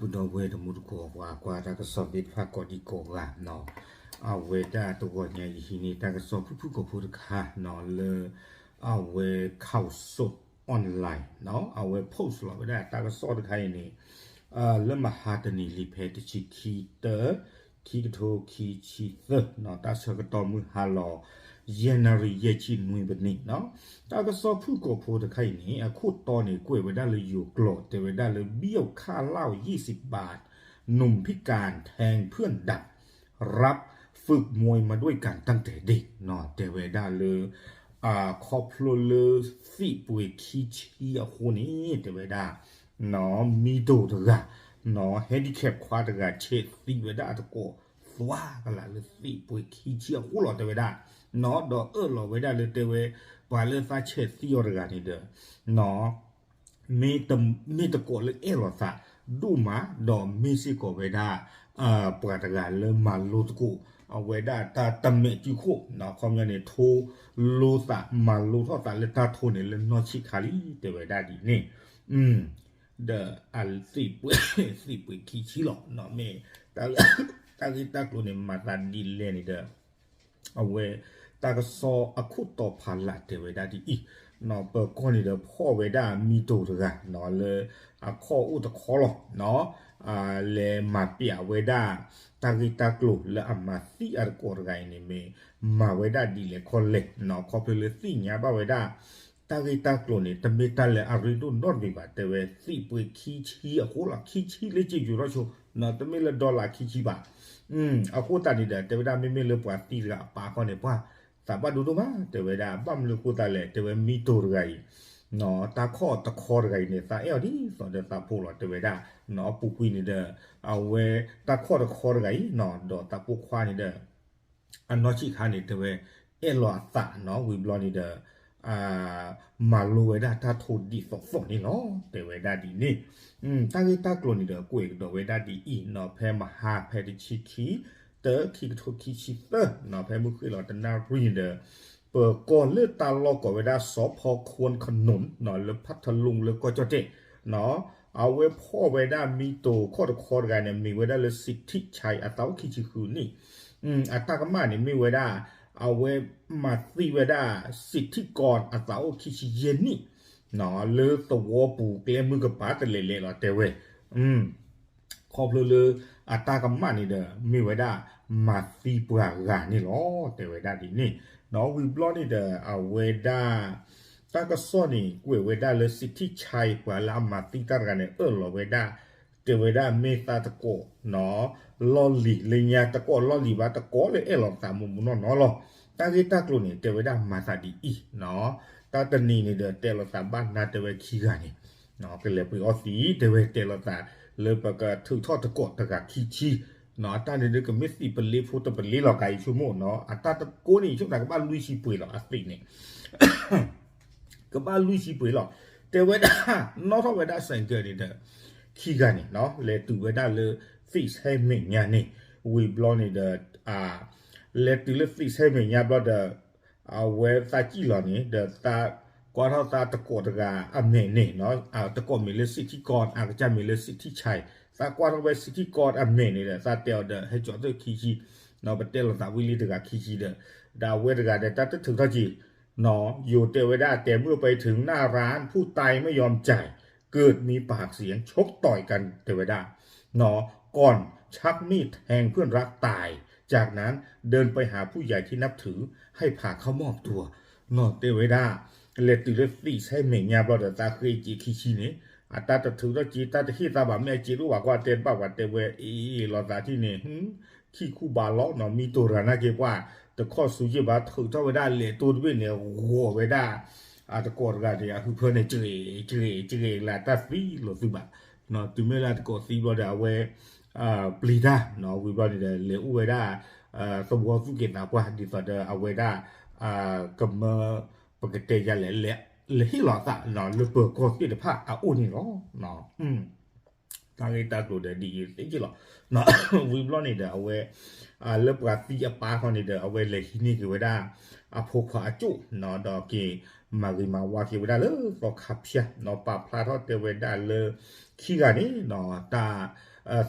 ပုၢ်ဒီဝဲၢ်တံၤသကိး ပှၤကွၢ်တၢ်ကစီၣ်သ့ၣ်တဖၣ်ကိးဒံကိးဂၤနီၤ, အဝဲဒၣ်တဂီၤညါယဟံးန့ၢ်တၢ်ကစီၣ်ဖုၣ်ဖုၣ်ကိာ်ဖိတခါနီၤ လၢအဝဲ Khaosod Online နီၤ အဝဲ post လီၤဝဲဒၣ်တၢ်ကစီၣ်တခါအံၤန့ၣ် လၢမဟါတနံၤလံ ဖဲတဆံခံ တၢ ခံကထိခံဆံသၢ တၢ်ဆၢကတီၢ်မုၢ်ဟါလီၤ ယဲၢ်နၣ်ရံၣ်ယဲၢ်ဆံနွံပနံးနီၤ, တၢ်ကစီၣ်ဖုၣ်ကိာ်ဖိတခါအံၤန့ၣ် အခိၣ်တီန့ၣ် ကွဲးဝဲဒၣ်လၢယိၤကျိာ် တဲဝဲဒၣ်လၢ ဘိၣ်ခၣ်လၢ်ယံစံးဘး หนุ่มพิการแทงเพื่อนดับ รับฝึกมวยมาด้วยกันตั้งแต่เด็ก နီၤ တဲဝဲဒၣ်လၢ ခီဖျိလၢသံးပှ့ၤခံဆံအဃိန့ၣ် တဲဝဲဒၣ် နီၤ မံတိၤတဂၤ နီၤ handicap ခွါတဂၤ ဆဲးသံဝဲဒၣ်တကိးသွါကလးလၢသံးပှ့ၤခံဆံအဃိလီၤ တဲဝဲဒၣ် နီၤ ဒီးအၢၣ်လီၤဝဲဒၣ်လၢတဲဝဲ ပှၤလၢသးဆဲးသံအီၤတဂၤန့ၣ်ဒီး နီၤ မ့ၢ်တကိးလၢအဲၣ်လီၤသး ဒိၣ်မး ဒီးမ့ၢ်စ့ၢ်ကီးဝဲဒၣ် ပှၤတဂၤလၢမၤလိသကိး အဝဲဒၣ်တၢ်တမဲာ်စုခိၣ် အခီပညီန့ၣ် ထိလိသး မၤလိထီၣ်သးလၢတၢ်ထိန့ၣ်လၢနီၢ်ဆံးခါလံ တဲဝဲဒၣ်ဒ်န့ၣ် ဒီးအသံးပှ့ၤ သံးပှ့ၤခံဆံလီၤ မ့ၢ် တၢ်ဂ့ၢ်တၢ်ကျိၤန့ၣ် မၤသးဒ်လဲၣ်န့ၣ်ဒီး အဝဲ တၢ်ကစီၣ်အခိၣ်တီဖးလးတဲဝဲဒၣ်ဒ်အံၤ နီၤ ပၢၤကီၢ်န့ၣ်ဒီးဖီၣ်ဝဲဒၣ်မံတိၤတဂၤ နီၤ လၢအခီၣ်အိၣ်တခီလီၤ နီၤ လဲၤမၤပျးဝဲဒၣ် တၢ်ဂ့ၢ်တၢ်ကျိၤလၢအမၤသံအတကိးတဂၤအံၤန့ၣ်မ့ၢ် မၤဝဲဒၣ်ဒ်လဲၣ်ခီလဲၣ် နီၤ ခီဖျိလၢသ့ၣ်ညါဘၣ်ဝဲဒၣ် တၢ်ဂ့ၢ်တၢ်ကျိၤန့ၣ် တမ့ၢ်တၢ်လၢအရ့ဒိၣ်နီတမံၤဘၣ် တဲဝဲသံးပှ့ၤခံဆံအဃိလီၤ ခံဆံလၢက့ယိၤထီၣ်ဆိ နီၤ တမ့ၢ်လၢ dollar ခံဆံဘၣ် အဃိသတးန့ၣ်ဒီး တဲဝဲဒၣ်မ့မ့ၢ်လၢပှၤသံတဂၤအပၢ်ခီန့ၣ် ပှၤသးဘၣ်ဒိဒိၣ်မး တဲဝဲဒၣ် ဘၣ်မနုၤအဃိသတးလဲၣ် တဲဝဲမံတိၤတဂၤအံၤ နီၤ တၢ်ခီၣ်တခီတဂၤအံၤန့ၣ် သးအဲၣ်အီၤဒ်သိးဒီးသးဖိလီၤ တဲဝဲဒၣ် နီၤ အပူၤကွံာ်န့ၣ်ဒီး အဝဲတၢ်ခီၣ်တခီတဂၤအံၤ နီၤ ဒီးသးဖိခွါန့ၣ်ဒီး အနီၢ်ဆံးခါန့ၣ် တဲဝဲ အဲၣ်လီၤအသး နီၤ ဝံၤဘျီန့ၣ်ဒီး မၤလိဝဲဒၣ်တၢ်ထိဒ်သိးသိးန့ၣ်လီၤ တဲဝဲဒၣ်ဒ်န့ၣ် တၢ်ဂ့ၢ်တၢ်ကျိၤန့ၣ်ဒီး ကွဲးကဒီးဝဲဒၣ်ဒ်အံၤ နီၤ ဖဲမဟါဖဲတဆံခံ တၢ ခံကထိခံဆံသၢ နီၤ ဖဲမုၢ်ဃ့ၢ်လီၤတနၣ်ရံၣ်န့ၣ်ဒီး ပၢၤကီၢ်လၢတၢ်လီၢ်ကိးဝဲဒၣ် စီၤဖီခိၣ်ခနူၣ် နီၤ လၢဖးထလူးလၢကီၢ်ကၠီၣ်တဲၣ် နီၤ အဝဲဖီၣ်ဝဲဒၣ်မံတိၤခီၣ်တခီတဂၤန့ၣ် မ့ၢ်ဝဲဒၣ်လၢ စံးထံၣ်ဆဲး အသးအိၣ်ခံဆံဃုနံၣ် အတၢ်ကမၣ်န့ၣ်မ့ၢ်ဝဲဒၣ် အဝဲမၤသံဝဲဒၣ် စံးထံၣ်ကီၢ် အသးအိၣ်ခံဆံယဲၢ်နံၣ် နီၤ လၢသဝီပူၤကျဲမုၢ်ကပၤတလဲၤလဲၤလီၤ တဲဝဲ ခီဖျိလၢအတၢ်ကမၣ်န့ၣ်ဒီး မ့ၢ်ဝဲဒၣ်မၤသံပှၤဂၤန့ၣ်လီၤ တဲဝဲဒၣ်ဒ်န့ၣ် နီၤ ဝံၤဘျီန့ၣ်ဒီး အဝဲဒၣ် တၢ်ကစီၣ်န့ၣ် ကွဲးဝဲဒၣ်လၢ စံးထံၣ်ဆဲး ပှၤလၢအမၤသံတၢ်တဂၤန့ၣ် အၢၣ်လီၤဝဲဒၣ် တဲဝဲဒၣ်မ့ၢ်သးတကိး နီၤ လီၢ်လံၤလၢညါ တကိးလီၢ်လံၤဘၣ် တကိးလၢအဲၣ်လီၤသးမိၢ်မိၢ်နီၢ်နီၢ်လီၤ တၢ်ဂ့ၢ်တၢ်ကျိၤန့ၣ် တဲဝဲဒၣ်မၤသးဒ်အံၤ နီၤ တၢ်တနံၤန့ၣ်ဒီး တဲလိာ်သးဘၣ်နၤ တဲဝဲခံဂၤန့ၣ် ကလဲၤပှ့ၤအီသံး တဲဝဲတဲလိာ်သး လၢပကထုးထီၣ်တကိးတဂၤခံဆံ နီၤ တၢ်န့ၣ်ဒုးကမ့ၢ်သံးပလ့ဖိတပလ့လီၤ ကယဆိကမိၣ် နီၤ အတၢ်တကိးန့ၣ် ယဆိကမိၣ်သးကဘၣ်လွံၢ်ဆံပှ့ၤလီၤ အသံးန့ၣ် ကဘၣ်လွံၢ်ဆံပှ့ၤလီၤ တဲဝဲဒၣ် နီၣ်ထီၣ်ဝဲဒၣ် ဆိုင်ကယ် န့ၣ်ဒီး ခံဂၤန့ၣ် နီၤ လဲၤတုၤဝဲဒၣ်လၢ သံးဆဲမဲာ်ညါန့ၣ် ဝံၤဘျီန့ၣ်ဒီး လဲၤတုၤလၢသံးဆဲမဲာ်ညါဘျီဒီး အဝဲသးစံၣ်လီၤန့ၣ် ဒီးသးကွၢ်ထီၣ်သးတကိးတဂၤအမဲာ်န့ၣ် တကိးမံၤလၢ စံးထံၣ်ကီၢ် အကစၢ်မံၤလၢ စံးထံၣ်ဆဲး သးကွၢ်ထီၣ်ဝဲ စံးထံၣ်ကီၢ် အမဲာ်န့ၣ်ဒီး သးတဲအီၤဒီး ဟဲကၠီၤသ့ၣ်ခံဆံ ပတဲလိာ်သးဝံၤလံတဂၤခံဆံဒီး ဒီးအဝဲတဂၤဒီး တၢ်တထုးထီၣ်က့ၤ နီၤ ယိၤတဲဝဲဒၣ် แต่เมื่อไปถึงหน้าร้าน ผู้ตายไม่ยอมจ่าย เกิดมีปากเสียงชกต่อยกัน တဲဝဲဒၣ် နီၤ ก่อนชักมีดแทงเพื่อนรักตาย จากนั้นเดินไปหาผู้ใหญ่ที่นับถือ ให้พาเข้ามอบตัว နီၤ တဲဝဲဒၣ် လဲၤတုၤလၢသံးဆဲမဲာ်ညါဘျီဒီး သးဃ့က့ၤခံဆံန့ၣ် အတၢ်တထုးထီၣ်က့ၤ တၢ်တဟ့ၣ်သးဘၣ် မ့ၢ်အစ့းတအိၣ်ဘၣ်ကွၢ် တဲတဘၣ်ပှၤ တဲဝဲအ့ၣ်လီၤသးထံၣ်န့ၣ် ခံခူဘးလီၤ နီၤ မံတိၤတဂၤနာ်က့ၤပှၢ် တခီၣ်စူၤယ့ၢ်ဘၣ် ထုးထီၣ်ဝဲဒၣ်လဲၤတိၢ်တဘ့ၣ်န့ၣ် ဂီၤဝဲဒၣ် အတကိးတဂၤန့ၣ် အဟုဖၢန့ၣ် ကရ့ၣ်ကရ့ၣ်ကရ့ၣ်လၢတၢ်သံလီၤသုဘၣ် တုၤမ့ၢ်လၢအတကိးသံဘျီဒီး အဝဲ ပျံၤတၢ် နီၤ ဝံၤဘျီန့ၣ်ဒီး လဲၤအိၣ်ဝဲဒၣ် သဝီသူၣ်က့ၤသးပှၢ် ဒ်သိးဒီးအဝဲဒၣ် ကမၢ ပကတဲယၤလဲၣ် လဲၤဟ့ၣ်လီၤသး လၢပၢၤကီၢ်သ့ၣ်တဖၣ်အအိၣ်န့ၣ်လီၤ တၢ်ဂ့ၢ်တၢ်ကျိၤဒီးဒ်အံၤသ့ၣ်က့လီၤ ဝံၤဘျီန့ၣ်ဒီး အဝဲ လၢပှၤသံအပၢ်ခီန့ၣ်ဒီး အဝဲလဲၤဟံးန့ၢ်က့ၤဝဲဒၣ် အဖိခွါအစိၣ် ဒီးက့ၤမၤဂ့ၤမၤဝါက့ၤဝဲဒၣ်လၢသီခါဖၠၣ် နီၤ ပာ်ဖျါထီၣ်တဲဝဲဒၣ်လၢ ခံဂၤန့ၣ် နီၤ တၢ်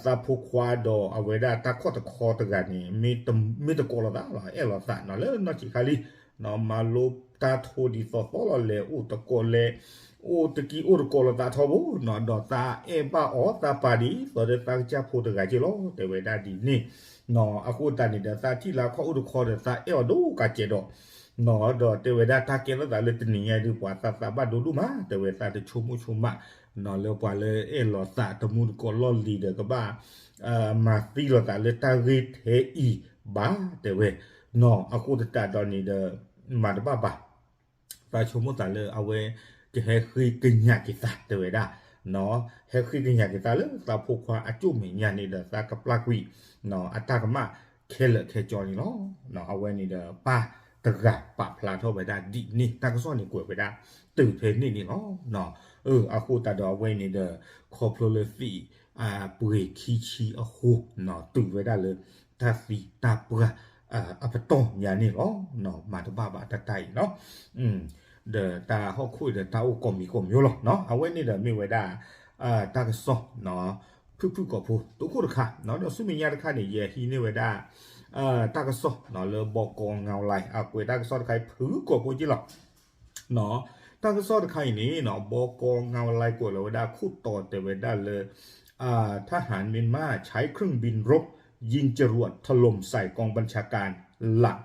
သးဖိခွါဒီးအဝဲဒၣ်တၢ်ခီၣ်တခီတဂၤန့ၣ် မ့ၢ်တကိးလိာ်သးလီၤ, အဲၣ်လိာ်သးနီၤ လၢနီၢ်ဆံးခါလံ, မၤလိတၢ်ထိဒ်သိးသိးလီၤ လဲၤအိၣ်တကိးလဲၤ အိၣ်တကံအိၣ်တကိးလိာ်သးထီဘိနီၤ, ဒီးသးအဲၣ်ဘၣ်အီၤ သးပာ်ဒ်သိးဒီးသးကစၢ်ဖိတဂၤက့လီၤ တဲဝဲဒၣ်ဒ်န့ၣ်နီၤ. အဃိသတးန့ၣ်ဒီး သးထံၣ်လၢခီၣ်အိၣ်တခီဒီး သးအဲၣ်အီၤဒိၣ်ကးကဲးဒီးနီၤ, ဒီးတဲဝဲဒၣ်တၢ်ကဲထီၣ်သးလၢတနံၤညါဒုး ပှၤသးသးဘၣ်ဒိဒိၣ်မး တဲဝဲသးတဆိကမိၣ်ဆိကမးနီၤ လၢပှၤလၢအဲၣ်လိာ်သးတမူတကိးလီၢ်လံၤဒီး ကဘၣ်မၤသံလိာ်သးလၢတၢ်ဂ့ၢ်ထဲအံၤဘၣ် တဲဝဲနီၤ. အဃိသတးဒီးန့ၣ်ဒီး မၤတဘၣ်ဘၣ် သးဆိကမိၣ်သးလၢအဝဲကဟဲဃ့ကညးက့ၤသး တဲဝဲဒၣ်နီၤ, ဟဲဃ့ကညးက့ၤသးလၢသးဖိခွါအစိၣ်မဲာ်ညါန့ၣ်ဒီး သးကပျၢ်ကွံာ်နီၤ အတၢ်ကမၣ်ခဲလၢာ်ခဲဆ့န့ၣ်လီၤ. အဝဲန့ၣ်ဒီး ပၢ်တဂၤပာ်ဖျါထီၣ်ဝဲဒၣ်ဒ်န့ၣ် တၢ်ကစီၣ်န့ၣ်ကွဲးဝဲဒၣ်တုၤဖဲန့ၣ်န့ၣ်လီၤ. အဃိသတးဒီးအဝဲန့ၣ်ဒီး ခီဖျိလၢသံး ပှ့ၤခံဆံအဃိနီၤ တုၤဝဲဒၣ်လၢတၢ်သံတၢ်ပှၢ်အပတီၢ်ညါန့ၣ်လီၤ. မၤတဘၣ်ဘၣ်တၢ်တၢ်အံၤနီၤ, ဒီးတၢ်ဟီၣ်ခိၣ်ဒီးတၢ်အိၣ်ကိးမံၤကိးမံၤလီၤနီၤ. အဝဲန့ၣ်ဒီးမ့ၢ်ဝဲဒၣ် တၢ်ကစီၣ် ဖုၣ်ဖုၣ်ကိာ်ဖိတခိၣ်တခါနီၤ, ဒီးဆူမဲာ်ညါတခါန့ၣ် ယဟံးန့ၢ်ဝဲဒၣ် တၢ်ကစီၣ်နီၤ လၢဘီကီငါဝလဲ အကွဲးတၢ်ကစီၣ်တခါအံၤ ဖုၣ်ကိာ်ဖိက့လီၤ. တၢ်ကစီၣ်တခါအံၤန့ၣ်နီၤ ဘီကီငါဝလဲ ကွဲးလီၤဝဲဒၣ်ခိၣ်တီတဲဝဲဒၣ်လၢ ทหารเมียนมาใช้เครื่องบินรบยิงจรวดถล่มใส่กองบัญชาการหลัก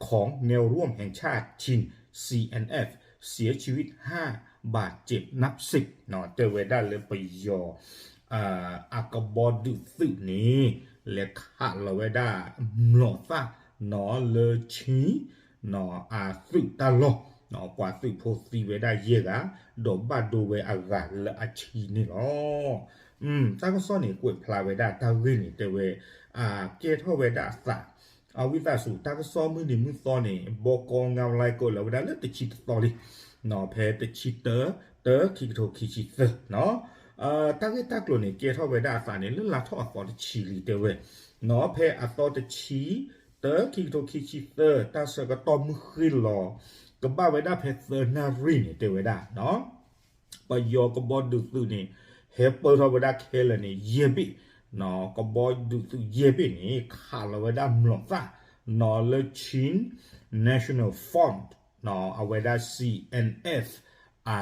ของแนวร่วมแห่งชาติชิน ซีเอ็นเอฟ เสียชีวิต ห้า บาดเจ็บนับสิบနီၤ, တဲဝဲဒၣ်လၢပယီၤ အကဘီဒုးသုးန့ၣ် လဲၤခးလီၤဝဲဒၣ် မျိာ်သၣ်နီၤလၢဆံ အသုးတၢ်လီၢ်, ပှၤသုးဖိသံဝဲဒၣ်ယဲၢ်ဂၤ, ဒီးဘၣ်ဒိဝဲအဂၤလၢအဆံန့ၣ်လီၤ. တၢ်ကစီၣ်န့ၣ် ကွဲးဖျါဝဲဒၣ်တၢ်ဂ့ၢ်န့ၣ် တဲဝဲ ကဲထီၣ်ဝဲဒၣ်အသး အဝံသးစူၤ တၢ်ကစီၣ်မုၢ်နံၤမုၢ်သီန့ၣ် ဘီကီငါဝလဲ ကွဲးလီၤဝဲဒၣ်လၢတဆံတသီလံ, ဖဲတဆံတၢ တၢ ခံကထိခံဆံသၢနီၤ, တၢ်ဂ့ၢ်တၢ်ကျိၤန့ၣ် ကဲထီၣ်ဝဲဒၣ်အသးန့ၣ် လၢလါထီၣ်အသီတဆံလံ တဲဝဲနီၤ, ဖဲအသီတဆံ တၢ ခံကထိခံဆံသၢ တၢ်ဆၢကတီၢ်မုၢ်ဃ့ၢ်လီၤ ကဘၣ်ဝဲဒၣ်ဖဲသၢနၣ်ရံၣ်န့ၣ် တဲဝဲဒၣ်နီၤ ပယီၤကဘီဒုးသုးန့ၣ် ဟဲပၢၢ်ထီၣ်ဝဲဒၣ်ခဲလၢာ်န့ၣ် ယဲၢ်ဘ့ၣ်နီၤ, ကဘီဒုးသုးယဲၢ်ဘ့ၣ်န့ၣ် ခးလီၤဝဲဒၣ်မျိာ်သၣ်နီၤလၢ Chin National Front နီၤ အဝဲဒၣ် C N F အ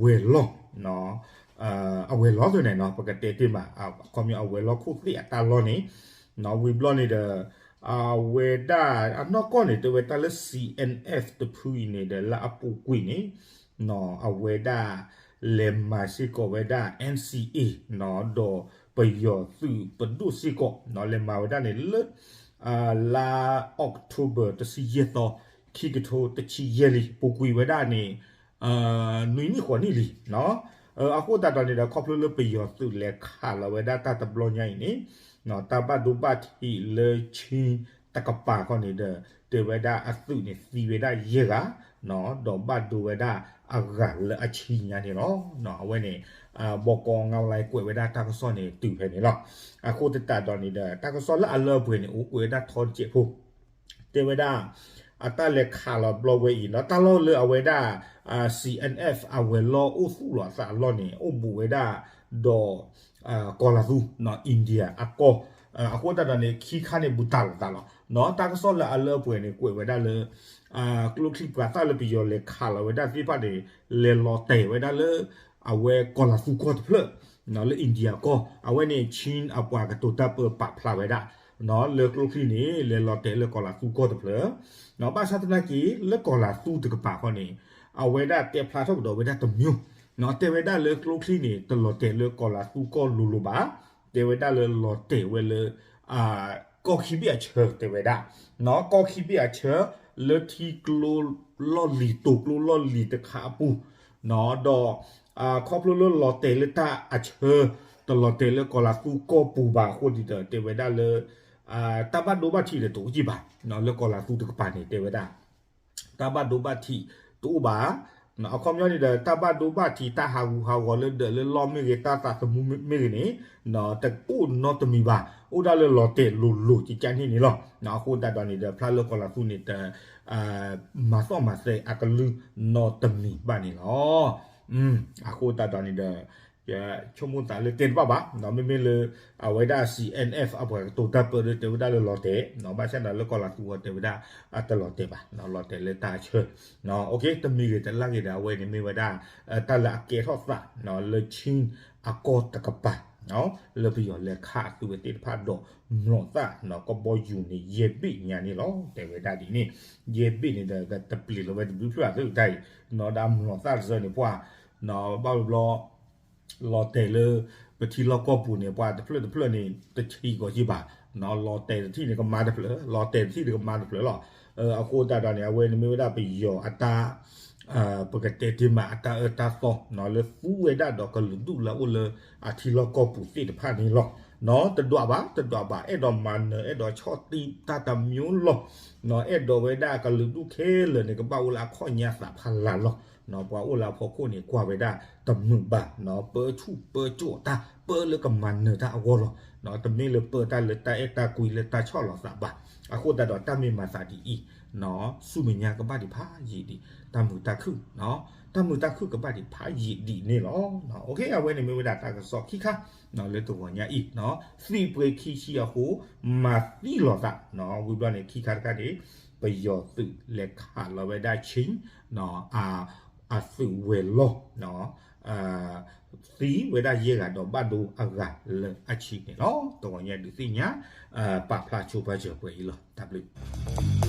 ဝဲၤလီၢ်နီၤ, အဝဲၤလီၢ်သ့ၣ်န့ၣ်နီၤ ပကတဲတ့ၢ်မး အခီပညီအဝဲၤလီၢ်ခိၣ်သ့ၣ်အတၢ်လီၢ်န့ၣ်နီၤ, ဝံၤဘျီန့ၣ်ဒီး အဝဲဒၣ်အနီၢ်ကီၢ်န့ၣ် တဲဝဲတၢ်လၢ C N F တဖုအံၤန့ၣ်ဒီး လၢအပူၤကွံာ်န့ၣ် အဝဲဒၣ်လဲၤမၤစ့ၢ်ကီးဝဲဒၣ် N C A နီၤ, ဒီးပယီၤသုးပဒိၣ်စ့ၢ်ကီးနီၤ, လဲၤမၤဝဲဒၣ်န့ၣ်လၢ လါ October တဆံယဲၢ်သီ ခံကထိတဆံယဲၢ်လံ, ပူၤကွံာ်ဝဲဒၣ်န့ၣ် နွံနံၣ်ဃိးနံၣ်လံနီၤ. အဃိသတးဒီးန့ၣ်ဒီး ခီဖျိလၢပယီၤသုးလဲၤခးလီၤဝဲဒၣ်တၢ်တဘျီညါအံၤန့ၣ် တၢ်ဘၣ်ဒိဘၣ်ထံးလၢ Chin တကပၤခီန့ၣ်ဒီး တဲဝဲဒၣ်အသုးန့ၣ်သံဝဲဒၣ်ယဲၢ်ဂၤနီၤ, ဒီးဘၣ်ဒိဝဲဒၣ်အဂၤလၢအဆံညါန့ၣ်လီၤ. အဝဲန့ၣ် ဘီကီငါဝလဲ ကွဲးဝဲဒၣ်တၢ်ကစီၣ်န့ၣ် တုၤဖဲန့ၣ်လီၤ. အဃိသတးဒီးန့ၣ်ဒီး တၢ်ကစီၣ်လၢအလၢအပှဲၤန့ၣ် အိၣ်ကွဲးဝဲဒၣ်ထီတစဲးဖိ တဲဝဲဒၣ် အတၢ်လဲၤခးလီၤဘျီဝဲအံၤနီၤ, တၢ်လီၢ်လၢအဝဲဒၣ် C N F အဝဲၤလီၢ်အိၣ်သူၣ်လီၤအသးအလီၢ်န့ၣ် အိၣ်ဘူးဝဲဒၣ်ဒီး ကီၤလၤသူနီၤ, India အကီၢ်, အဃိသတးဒီးန့ၣ် ခံခါန့ၣ်ဘူးတံၢ်လိာ်သးလီၤနီၤ. တၢ်ကစီၣ်လၢအလၢအပှဲၤန့ၣ် ကွဲးဝဲဒၣ်လၢ ကျိချံပှၤသၣ်လၢပယီၤလဲၤခးလီၤဝဲဒၣ်သ့ၣ်တဖၣ်န့ၣ် လဲၤလီၤတဲာ်ဝဲဒၣ်လၢ အဝဲကီၤလၤသူကီၢ်တဖျၢၣ် လၢ India ကီၢ်, အဝဲန့ၣ် Chin အပှၤကတိၤတၢ်ပၢပာ်ဖျါဝဲဒၣ် လၢကျိချံန့ၣ် လဲၤလီၤတဲာ်လၢကီၤလၤသူကီၢ်တဖျၢၣ်, ဘၣ်ဆၣ်သနာ်က့ လၢကီၤလၤသူတကပၤဃီန့ၣ် အဝဲဒၣ်တဲဖျါထီၣ်ကဒီးဝဲဒၣ်တမျိုး, တဲဝဲဒၣ်လၢကျိချံန့ၣ် တလီၤတဲာ်လၢကီၤလၤသူကီၢ်လိၤလိၤဘၣ်, တဲဝဲဒၣ်လၢလီၤတဲာ်ဝဲလၢ ကီၢ်ခံဘ့ၣ်အဆၢ တဲဝဲဒၣ်, ကီၢ်ခံဘ့ၣ်အဆၢ လၢထံကျိလီၢ်လံၤ တိၤကျိလီၢ်လံၤတခါအပူၤ, ဒီး ခီဖျိလၢလီၤတဲာ်လၢတၢ်အဆၢ တလီၤတဲာ်လၢကီၤလၤသူကီၢ်ပူၤဘၣ်အဃိန့ၣ်ဒီး တဲဝဲဒၣ်လၢ တၢ်ဘၣ်ဒိဘၣ်ထံးဒီးတအိၣ်က့ၢ်ဘၣ်, လၢကီၤလၤသူတကပၤန့ၣ် တဲဝဲဒၣ် တၢ်ဘၣ်ဒိဘၣ်ထံးတအိၣ်ဘၣ်, အခီပညီန့ၣ်ဒီး တၢ်ဘၣ်ဒိဘၣ်ထံး တၢ်ဟးဂူာ်ဟးဂီၤလၢဒၢးလၢလီၢ်မ့ၢ်ဂ့ၤ တၢ်သးသမူမ့ၢ်ဂ့ၤန့ၣ် တအိၣ်နီတမံၤဘၣ်, အိၣ်ဒၣ်လၢလီၤတဲာ်လိၤလိၤကကန့ၣ်န့ၣ်လီၤ. အဃိသတးဒီးန့ၣ်ဒီး ဖျါလၢကီၤလၤသူန့ၣ် တ မၤသီၣ်မၤသဲအကလုၢ်နီတမံၤဘၣ်န့ၣ်လီၤ. အဃိသတးဒီးန့ၣ်ဒီး ယဆိကမိၣ်သးလၢတဲတဘၣ်ဘၣ်, မ့မ့ၢ်လၢ အဝဲဒၣ် C N F အပှၤကတိၤတၢ်ပၢဒၣ်တဲဝဲဒၣ်လၢလီၤတဲာ်, ဘၣ်ဆၣ်ဒီးလၢကီၢ်လၤသူဝဲတဲဝဲဒၣ် အတလီၤတဲာ်ဘၣ်, လီၤတဲာ်လၢတၢ်ဆၢ, တမံၤဂ့ၤတလါဂ့ၤဒီး အဝဲန့ၣ်မ့ၢ်ဝဲဒၣ် တၢ်လၢအကဲထီၣ်သး လၢ Chin အကီၢ်တကပၤ လၢပယီၤလဲၤခးအသုးဝဲသ့ၣ်တဖၣ်ဒီး မျိာ်သၣ် ကဘီယူၤန့ၣ် ယဲၢ်ဘ့ၣ်ညါန့ၣ်လီၤ. တဲဝဲဒၣ်ဒ်န့ၣ် ယဲၢ်ဘ့ၣ်န့ၣ်ဒီး တပျံၤလီၤဝဲတဘျုးဖျၢၣ်အသုးတၢ်အံၤ, ဒီးမျိာ်သၣ်တစၢန့ၣ်ပှၤ ဘၣ်ဘျီ လီၤတဲာ်လၢ ပထံလီၢ်ကီၢ်ပူၤန့ၣ် ပှၤတဖျၢၣ်တဖျၢၣ်န့ၣ် တဆံးကီးက့ဘၣ်, လီၤတဲာ်တထံၣ်န့ၣ်ကမါတဖျၢၣ်, လီၤတဲာ်တထံၣ်န့ၣ်ကမါတဖျၢၣ်လီၤ. အဃိသတးဒီးန့ၣ် အဝဲန့ၣ်မ့ၢ်ဝဲဒၣ်ပယီၤအတၢ် ပကတဲတ့ၢ်မးအတၢ်အၢတၢ်သီ လၢသူဝဲဒၣ်ဒီးကလုာ်ဒူၣ်လၢအအိၣ်လၢအထံလီၢ်ကီၢ်ပူၤသ့ၣ်တဖၣ်န့ၣ်လီၤ. တဒွးဘၣ် တဒွးဘၣ် အဲၣ်ဒိးမၤနၢၤ အဲၣ်ဒိးဆီၣ်တံၢ်တၢ်တမံၤလီၤ. အဲၣ်ဒိးဝဲဒၣ်ကလုာ်ဒူၣ်ခဲလၢာ်န့ၣ် ကဘၣ်အိၣ်လၢအခီၣ်ညါသးဖးလၢ်လီၤ. ပှၤအိၣ်လၢအဖီခိၣ်န့ၣ် ကွၢ်ဝဲဒၣ်တမုာ်ဘၣ်, ပၢဆူၣ်ပၢစိးတၢ် ပၢလၢကမၤနၢၤတၢ်အဂီၢ်လီၤ. တမ့ၢ်လၢပၢတၢ်လၢတၢ်အဲၣ်တၢ်ကွံလၢတၢ်ဆီၣ်လီၤသးဘၣ်. အဃိသတးဒီးတၢ်မ့ၢ်မၤသးဒ်အံၤ ဆူမဲာ်ညါကဘၣ်ဒံးဖးယံာ်ဒံး တၢ်မုာ်တၢ်ခုၣ်, တၢ်မုာ်တၢ်ခုၣ်ကဘၣ်ဒံးဖးယံာ်ဒံးန့ၣ်လီၤ. အဝဲန့ၣ်မ့ၢ်ဝဲဒၣ်တၢ်ကစီၣ်ခံခါ လၢတဂီၤညါအံၤ, သံးပှ့ၤခံဆံအဃိ မၤသံလီၤသး, ဝံၤဘျီန့ၣ် ခံခါတခါန့ၣ် ပယီၤသုးလဲၤခးလီၤဝဲဒၣ် Chin အသုးဝဲၤလီၢ် သံဝဲဒၣ်ယဲၢ်ဂၤဒီးဘၣ်ဒိအဂၤလၢအဆံးန့ၣ်လီၤ. တဂီၤညါဒုးသ့ၣ်ညါ ပာ်ဖျါဆိပာ်စၢၤပှဲၤအံၤလီၤ. တၢ်ဘျုး